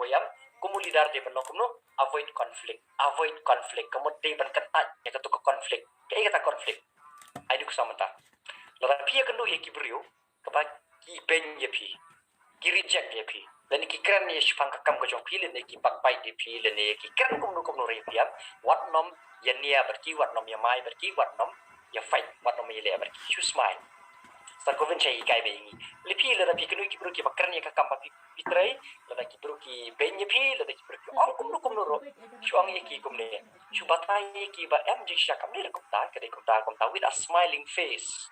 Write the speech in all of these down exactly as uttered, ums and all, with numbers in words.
ïa, kum u leader dei ban long kumno, avoid conflict, avoid conflict. Ka mut dei ban kyntait ïa katu ka conflict. Kaei kata conflict? Ai du ka sa mynta. Lada phi ïakynduh ïa ki briew kaba ki beiñ ïa phi, ki reject ïa phi, lane ki kren ïa shaphang ka kam ka jong phi, lane ki backbite ïa phi, lane ki kren kumno kumno ruh ïa phi, wat nym ïa nia bad ki, wat nym ïa mai bad ki, wat nym ïa fight, wat nym ïa leh bad ki. Shu smile. Sa ko vin shai hikai ba ïa ngi. Lada phi, lada phi kynduh ki briew kiba kren ïa ka kam ba phi, phi trei, lada ki briew ki beiñ ïa phi, lada ki briew ki ong kumno kumno ruh, shu ong ïa ki kumne. Shu batai ïa ki ba em jingshisha kam dei kumta, ka dei kumta kumta, with a smiling face.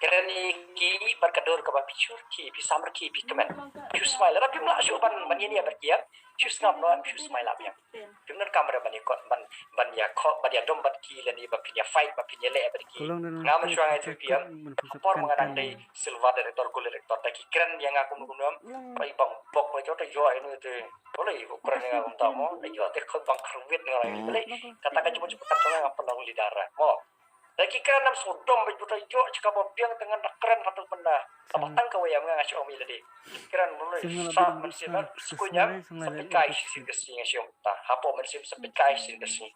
Kren ïa ki bad ka dur kaba phi shyrkhei, phi samrkhie, phi kmen. Shu smile. Lada phim lah shuh ban, ban ïa nia bad ki, em, shu sngap noh, em, shu smile up, em. Phim donkam re ban ïa kot, ban, ban ïa khot, ban ïa dom bad ki, lane ba phin ïa fight, ba phin ïa leh bad ki. Nga mynshuwa nga ïathuh ïa phi, em, ha por ma nga dang dei silver director, gold director, da ki kren ïa nga kumno kumno, em, ba i bang bok ba jot ïoh ïa nu te. Balei u kren ïa nga kumta mo? Da ïoh te khot bang kyrwit nga, balei? Kata ka jingmut jingpyrkhat jong nga, nga pynlong leader mo. Da ki kren, ym sngewdom bad buta ïoh, shika ba biang te ngan da kren haduh mynta. Kaba tang kawei, em, nga nga shu ong ïa lade. Kren balei, sa mynsiem, em, skuñ, em, sa peit kai shisien ka sngi, nga shu ong ta. Hapoh mynsiem sa peit kai shisien ka sngi.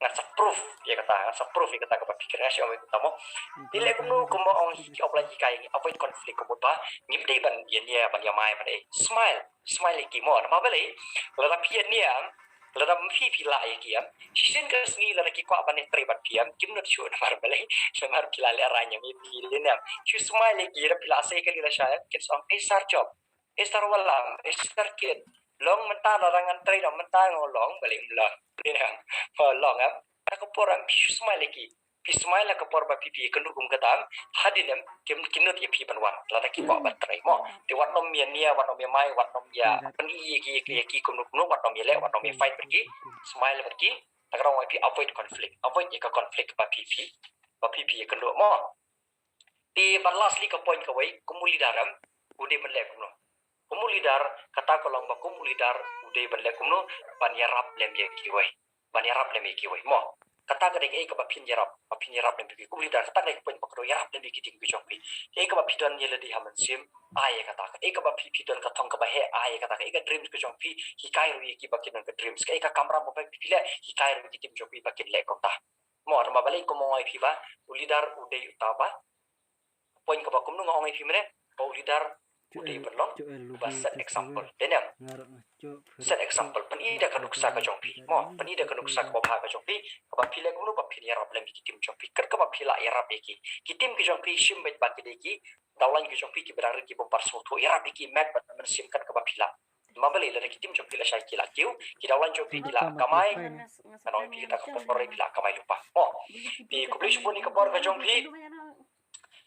Ngan sa proof ïa kata, ngan sa proof ïa kata kaba phi kren, nga shu ong ïa kata mo. Te leh kumno, kumba ong ki offline hikai, avoid conflict, ka mut ba ngim dei ban ïa nia, ban ïa mai, ban ïa smile. Smile ïa ki mo, namar balei? Lada phi ïa nia, lada phi, phi lah ïa ki, em, shisien ka sngi lada ki kwah ban ïatrei bad phi, em, kim nud shuh namar balei? Namar phi la lehraiñ ïa phi, phi leh, em. Shu smile ïa ki, lada phi la sei kali lashai, em, kin sa ong, "Eh, sir Job, eh, sir Wallam, eh, sir Kit, long mynta, lada ngan trei noh mynta, nga long, balei ym long?" Em, long, em. Ka por, em, shu smile ïa ki. Phi smile ha ka por ba phi, phi ïakynduh kum kata, em, hadien, em, kim, kim nud ïa phi ban wan, lada ki kwah ban trei mo. Te wat nym ïa nia, wat nym ïa mai, wat nym ïa pyni ïa ki, ïa ki kumno kumno, wat nym ïa leh, wat nym ïa fight bad ki. Smile bad ki. Te ka dang ong ïa phi avoid conflict, avoid ïa ka conflict ba phi, phi, ba phi, phi ïakynduh mo. Te ban lastly ka point kawei, kum u leader, em, u dei ban leh kumno? Kum u leader, kata ka long ba kum u leader u dei ban leh kumno, ban ïarap lem ïa kiwei. Ban ïarap lem ïa kiwei mo. Kata ka dei kaei kaba phin ïarap, ba phin ïarap lem ïa ki. Kum u leader, kata ka dei ka point ba kyrduh, ïarap lem ïa ki team ka jong phi. Kaei kaba phi don ïa lade ha mynsiem, ai ïa kata. Kaei kaba phi, phi don ka thong kaba heh, ai ïa kata. Kaei ka dreams ka jong phi, hikai ruh ïa ki ba kin don ka dreams. Kaei ka kamram kaba phi leh, hikai ruh ïa ki team jong phi ba kin leh kumta. Mo, namar balei, kum nga ong ïa phi ba u leader u dei uta ba, point kaba kumno nga ong ïa phi mynne, ba u leader u dei ban long uba set example. Dei ne em? Set example. Pyni da ka nuksa ka jong phi. Mo, pyni da ka nuksa kaba bha ka jong phi. Kaba phi leh kumno ba phin ïarap lem ïa ki team jong phi, kat kaba phi lah ïarap ïa ki. Ki team ki jong phi, shim beit ba ki dei ki downline ki jong phi kiba dang rit, kiba ym pat sngewthuh. Ïarap ïa ki, met bad mynsiem kat kaba phi lah. Namar balei? Lada ki team jong phi lashai ki la kiew, ki downline jong phi ki la kamai, ngan ong ïa phi kata ka por phi la kamai lypa. Mo, phi khublei shibun ïa ka por ka jong phi.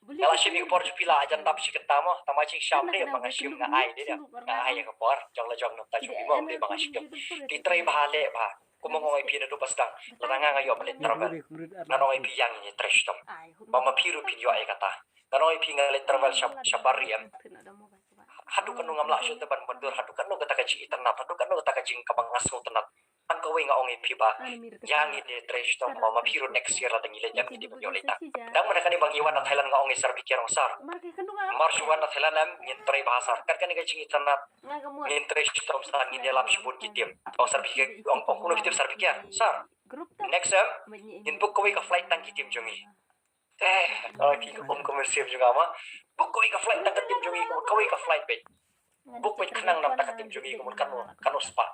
Nga la shim ïa ka por jong phi, la jan dap shi katta mo. Tang ma jingshisha ne ba nga shim, nga ai de, nga ai ïa ka por jong la jong na bynta jong phi mo, ne ba nga shim. Phi trei bha, leh bha. Kumba nga ong ïa phi naduh ba sdang, lada nga nga ïoh ban leit travel, ngan ong ïa phi, ïa ngin ïa trei shitom. Ba ma phi ruh phin ïoh ïa kata. Ngan ong ïa phi, nga leit travel sha, sha bar ri, em. Haduh katno ngam lah shuh te ban myndur, haduh katno kata ka jingitynnat, haduh katno kata ka jing kaba nga sngewtynnat. Tang kawei nga ong ïa phi ba ïa ngin ïa trei shitom, ba ma phi ruh next year lada ngi leit, em, ngi dei ban ïoh leit tang. Dang mynta kane ba ngi wan na Thailand, nga ong ïa Sir Pikir, ong Sir, mar shu wan na Thailand, em, ngin trei bha Sir. Kat kane ka jingitynnat ngin trei shitom Sir, ngin ïalap shibun ki team. Ong Sir Pikir, ong, ong kumno ki team Sir Pikir? Sir, next, em, ngin book kawei ka flight tang ki team jong ngi. Eh, oi, phi ka kum ka mynsiem jong nga ma. Book kawei ka flight tang ka team jong ngi, kawei ka flight beit. Book beit khnang namar ka team jong ngi, ka mut katno, katno spah.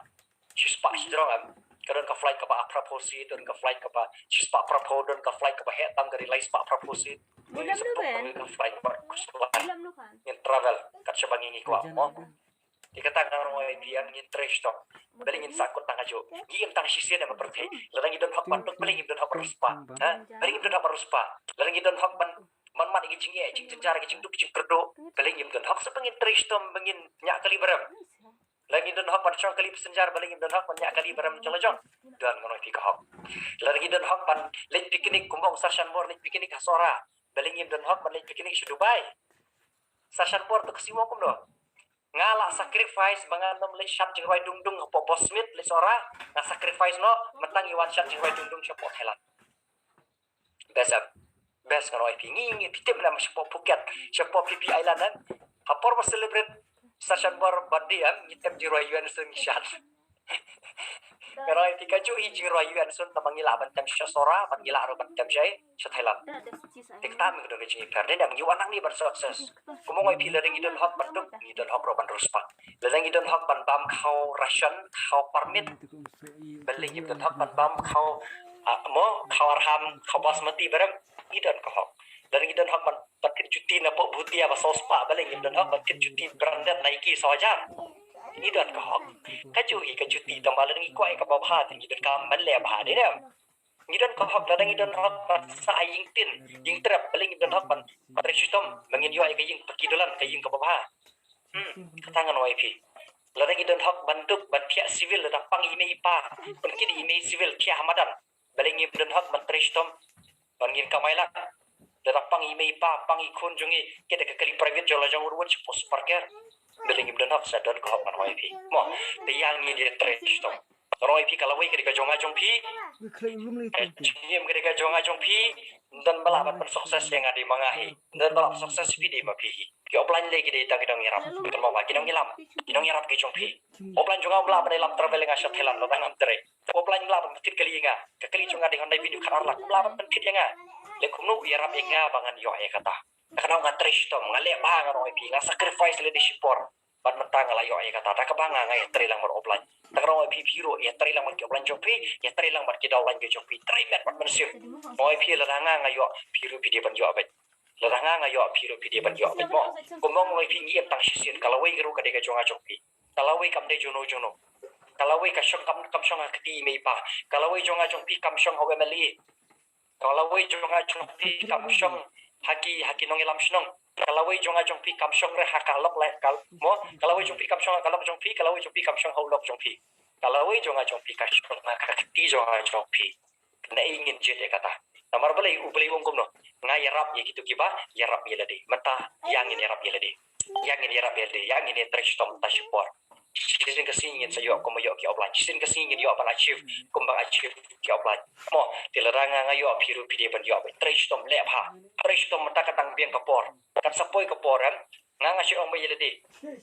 Shi spah shi jrong, em. Ka don ka flight kaba phra phew seat, don ka flight kaba shi spah phra phew, don ka flight kaba heh tam, ka dei lai spah phra phew seat. Don ka flight kaba, ngin travel kat shaba ngi, ngi kwah mo. Te kata nga ong ïa phi, em, ngin trei shitom. Balei ngin sah kut tang kajuh? Ngi im tang shisien ha pyrthei. Lada ngi don hok ban duk, balei ngim don hok ban riewspah? Ha? Balei ngim don hok ban riewspah? Lada ngi don hok ban, ban mad ïa ki jingeh, jingjynjar, ki jingduk, ki jingkyrduh, balei ngim don hok? Sa ba ngin trei shitom, ba ngin ñiah kali ba rem. Lada ngi don hok ban shong kali passenger, balei ngim don hok ban ñiah kali ba rem jong la jong? Don, ngan ong ïa phi, ka hok. Lada ngi don hok ban leit picnic, kumba ong Sir Shanbor, leit picnic ha Sohra, balei ngim don hok ban leit picnic sha Dubai? Sir Shanbor, to ka siwa kumno? Nga la sacrifice ba ngan ym leit shad jingrwai dungdung hapoh Bosmit, leit Sohra. Nga sacrifice noh, mynta ngi wan shad jingrwai dungdung shapoh Thailand. Best, em. Best, ngan ong ïa phi, ngi, ngi, phi tip ne em, shapoh Phuket, shapoh Phi Phi Island, em. Ha por ba celebrate Sa shan bor bad di em, ngi tem jingrwai U N sun ngi shan. Ka roi phi ka ju hi jingrwai U N sun, tang ba ngi lah ban tem sha Sora, bad ngi lah ruh ban tem sha, sha Thailand. Te kata mi ka don ka jingïapher. Dei ne em, ngi wan hangne ban success. Kumba nga ong ïa phi, lada ngi don hok ban duk, ngi don hok ruh ban riewspah. Lada ngi don hok ban bam khaw ration, khaw permit, balei ngim don hok ban bam khaw, ah, mo, khaw arham, khaw basmati barim, ngi don ka hok. Lada ngi don hok ban, ban thied juti na poh Bhutia ba saw spah, balei ngim don hok ban thied juti branded Nike saw hajar? Ngi don ka hok. Ka ju hi ka juti, tang ba lada ngi kwah ïa kaba bha te ngi donkam ban leh bha, dei ne em? Ngi don ka hok, lada ngi don hok ban sah ïing tin, ïing trep, balei ngim don hok ban, ban trei shitom ba ngin ïoh ïa ka ïing paki dulan, ka ïing kaba bha? Hmm, kata ngan ong ïa phi. Lada ngi don hok ban duk, ban thiah civil, lada pang i mei i pa, pynkit i mei civil thiah ha madan, balei ngim don hok ban trei shitom ba ngin kamai lad? Lada pang i mei i pa, pang i khun jong ngi, kit da ka kali private jong la jong ruh, sha poh Supercare, balei ngim don hok? Sa don ka hok ngan ong ïa phi. Mo, te ïa ngin ïa trei shitom. Ngan ong ïa phi, ka lawei ka dei ka jong nga jong phi. Ka jingim ka dei ka jong nga jong phi. Ym don ba lah ban pynsuccess ïa nga dei ma nga hi. Ym don ba lah pynsuccess ïa phi dei ma phi hi. Ki offline lei ki dei tang ki nongïarap. Ki nongïalam. Ki nongïarap ki jong phi. Offline jong nga um lah ban ïalam travel ïa nga sha Thailand lada ngam trei. Offline um lah ban pynkit kali ïa nga. Ka kali jong nga dei Hyundai Venue khatar lak, um lah ban pynkit ïa nga. Lei kumno u ïarap ïa nga ba ngan ïoh ïa kata? Ka nong nga trei shitom, nga leh bha, ngan ong ïa phi, nga sacrifice lade shipor. Bad mynta nga la ïoh ïa kata, da kaba nga nga ïatrei lang bad offline. Da ka nong ïa phi, phi ruh ïatrei lang bad ki offline jong phi, ïatrei lang bad ki downline ki jong phi, trei met bad mynsiem. Nong ïa phi, lada nga nga ïoh, phi ruh phi dei ban ïoh beit. Lada nga nga ïoh, phi ruh phi dei ban ïoh beit mo. Kumba nong ïa phi, ngi ïa tang shisien, ka lawei ka ruh ka dei ka jong nga jong phi. Ka lawei kam dei juno juno. Ka lawei ka shong kam, kam shong ha kti i mei i pa. Ka lawei jong nga jong phi kam shong ha u M L A. Ka lawei jong nga jong phi kam shong ha ki, ha ki nongïalam shnong. Ka lawei jong nga jong phi kam shong re ha ka lok la ka, mo. Ka lawei jong phi kam shong ha ka lok jong phi, ka lawei jong phi kam shong ha u lok jong phi. Ka lawei jong nga jong phi ka shong ha ka kti jong nga jong phi. Naei ngin jied ïa kata? Namar balei, U Blei u ong kumno? Nga ïarap ïa kito kiba ïarap ïa lade. Mynta ïa ngin ïarap ïa lade. Ïa ngin ïarap ïa lade. Ïa ngin ïatrei shitom mynta shipor. Shisien ka sngi ngin sa ïoh kumba ïoh ki offline. Shisien ka sngi ngin ïoh ban achieve kumba achieve ki offline. Mo, te lada nga nga ïoh, phi ruh phi dei ban ïoh. Trei shitom, leh bha. Trei shitom mynta, ka dang biang ka por. Kan sa poi ka por, em. Nga nga shu ong ba ïa lade.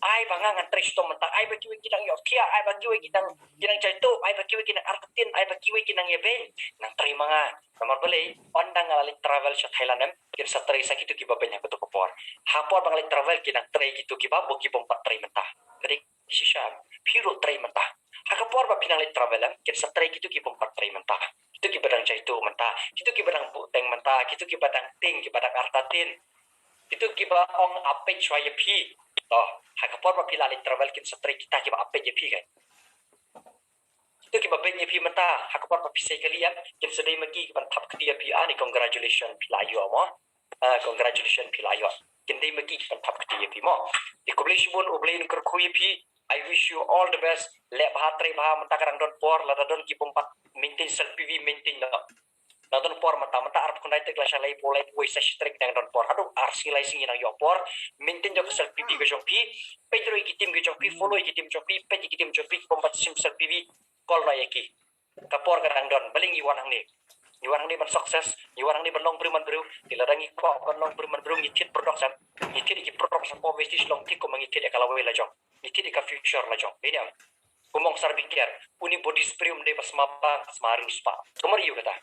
Ai ba nga ngan trei shitom mynta, ai ba kiwei ki dang ïohthiah, ai ba kiwei ki dang, ki dang jaituh, ai ba kiwei ki dang artatien, ai ba kiwei ki dang ïabeiñ. Ngan trei ma nga. Namar balei, ynda nga la leit travel sha Thailand, em, kin sa trei sa kito kiba beiñ ha kato ka por. Ha por ba nga leit travel kin nang trei kito kiba, ba ki bym pat trei mynta. Ka dei shisha, em, phi ruh trei mynta. Ha ka por ba phi nang leit travel, em, kin sa trei kito ki bym pat trei mynta. Kito kiba dang jaituh mynta, kito kiba dang buhteng mynta, kito kiba dang tieng, kiba dang artatien. Kito kiba ong ap peit shuwa ïa phi. To, ha ka por ba phi la leit travel kin sa trei kita kiba ap peit ïa phi, kan. Kito kiba beiñ ïa phi mynta, ha ka por ba phi sei kali, em, kin sa dei ma ki kiban thap kti ïa phi, ani congratulation, phi la ïoh mo. Ah, congratulation, phi la ïoh. Kin dei ma ki kiban thap kti ïa phi mo. Te khublei shibun, U Blei un kyrkhu ïa phi. I wish you all the best. Leh bha, trei bha, mynta ka dang don por, lada don ki bym pat maintain self P V, maintain noh. Nang don por mynta, mynta arphew khyndai tarik, la sha laiphew, laiphew wei, sa shi tarik dang don por. Haduh ar sngi lai sngi nang ïoh por. Maintain ïa ka self P V ka jong phi. Peit ruh ïa ki team ka jong phi, follow ïa ki team jong phi, peit ïa ki team jong phi, ki bym pat shim self P V. Call noh ïa ki. Ka por ka dang don, balei ngi wan hangne? Ngi wan hangne ban success, ngi wan hangne ban long briew man briew. Te lada ngi kwah ban long briew man briew, ngi thied product, em. Ngi thied ïa ki product hapoh West Dish, long thik kumba ngi thied ïa ka lawei la jong. Ngi thied ïa ka future la jong. Dei ne em? Kumba ong Sir B K R, une u body spray um dei ba sma bang, sma riewspah. Kumno ïa kata?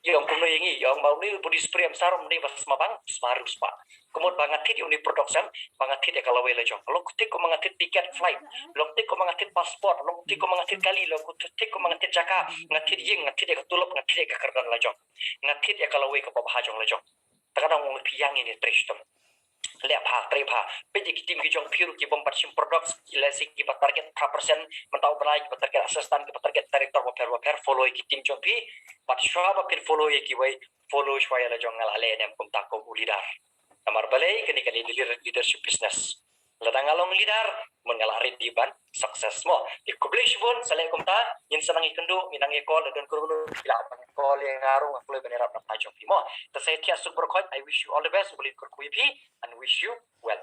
Ïa ong kumno ïa ngi, ïa ong ba une u body spray em Sir um dei ba sma bang, sma riewspah. Ka mut ba nga thied ïa une u product, em, ba nga thied ïa ka lawei la jong. Long thik kumba nga thied ticket flight, long thik kumba nga thied passport, long thik kumba nga thied kali, long thik kumba nga thied jaka, nga thied ïing, nga thied ïa ka tulop, nga thied ïa ka kyrdan la jong. Nga thied ïa ka lawei kaba bha jong la jong. Te ka dang ong ïa phi, ïa ngin ïa trei shitom. Leh bha, trei bha. Peit ïa ki team ki jong phi ruh ki bym pat shim product, ki lehse kiba target phra percent, mynta u bnai kiba target assistant, kiba target director, bapher bapher, follow ïa ki team jong phi. Bad shuwa ba phin follow ïa kiwei, follow shuwa ïa la jong, nga la leh ne em, kumta kum u leader. Namar balei, kane ka dei leader-, leadership business. Lada nga long leader, mut nga la ready ban success mo. Te khublei shibun, sa leh kumta, ngin sa nang ïakynduh, ngin nang ïa call, lada don kano kano, phi lah ban call ïa nga ruh, nga kloi ban ïarap na ka bynta jong phi mo. Te sa ïathiah suk baroh khoit, I wish you all the best, U Blei un kyrkhu ïa phi, and wish you well.